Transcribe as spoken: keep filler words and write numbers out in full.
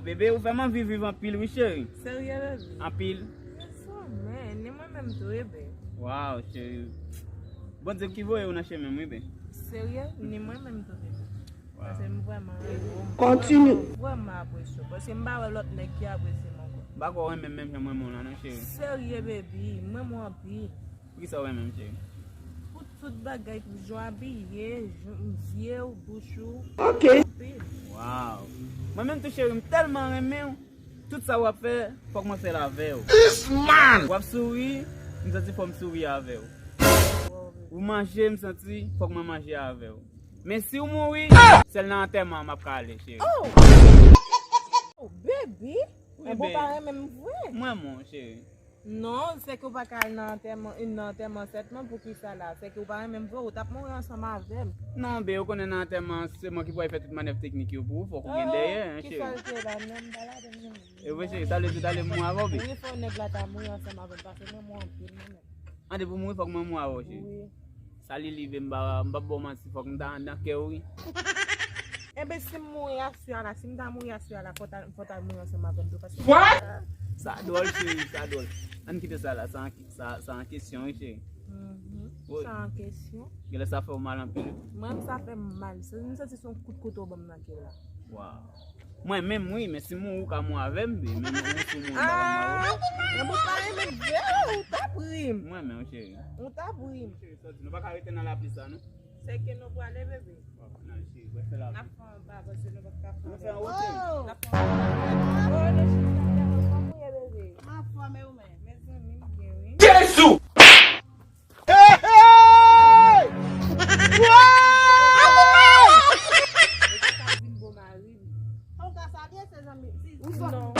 Bebe, ou fè m anvi viv anpil, wi, cheri. Serye, bebe? Anpil. Yes, man. Ni mwen menm tou, bebe. Waw, cheri. Bondye ki voye w nan chemen m, wi, bebe. Serye, ni mwen menm tou, bebe. Paske m vrèman renmen w. Kontinye. M vrèman apresye w. Paske m pa wè lòt nèg ki apresye m ankò. M pa kwè w renmen m menm jan m renmen w la non, cheri. Serye, baby, m renmen w anpil. Poukisa w renmen m, cheri? Pou tout bagay, pou jan w abiye, jan, zye w, bouch ou. Ok. Anpil. Waw. Mwen menm tou, cheri, m tèlman renmen w. Tout sa w ap fè, fòk mwen fè l avè w. This man! W ap souri, m santi fò m souri avè w. Ou manje, m santi fòk mwen manje avè w. Men si w mouri, sèl nan antèman an m ap ka ale, cheri. Oh! Oh, baby! Wi, baby. Enben w pa renmen m vre? Mwen, mon cheri. Non, se ke w pa ka al nan antèman, nan antèman sèt non, poukisa la? Se ke w pa renmen m vre, ou t ap mouri ansanm avè m. Non, baby, ou konnen nan antèman an, se mwen ki pou al fè tout manèv teknik yo pou ou, fòk ou gen dèyè, hein, cheri. Oh, kisa l te la, non, m pa ladan l non. E vre, cheri, sa vle di w ta vle m mouri avè w, baby? Wi, fò nèg la ta mouri ansanm avè m, paske mwen, mwen anpil, mwen menm. An, depi w mouri, fòk mwen mouri avè w, cheri. Wi. Sa li live, m pa, m p ap ba w manti, fòk m ta anndan kè w, wi. Enben, si m mouri aswè a la, si m ta mouri aswè a la, fò ta, fò ta mouri ansanm avè m tou, paske... What? Sa dwòl, cheri, sa dwòl. Ann kite sa la, sa an, sa, sa an kesyon, wi, cheri. Mhm. Wi. Sa an kesyon. Genlè sa fè w mal anpil, wi. Mwen, sa fè m mal. Se, m santi se yon kout kouto w ban m nan kè la. Waw. Mwen menm, wi, men si m mouri, ou ka mouri avè m, men, men, men si w mouri, m pa ka mouri avè w. Ah, men ou pa renmen m vre, ou t ap ri m. Mwen menm, cheri. Ou t ap ri m. Cheri, sòti. Nou pa ka rete nan lapli sa, non. Se ke nou prale, bebe. N al, cheri, w ap fè lapli. N ap fè anba, paske nou p ap ka fè anlè. Nou fè anwo, cheri. Oh! N ap fè anba. Oh, non, cheri, sa fè anwo. Kòman w ye, bebe? M anfòm, e ou menm? Mezanmi, m byen, wi. Jezi! Hey, hey! Wow! Ou ka vin bon mari m. Ou ka salye se zanmi. Non.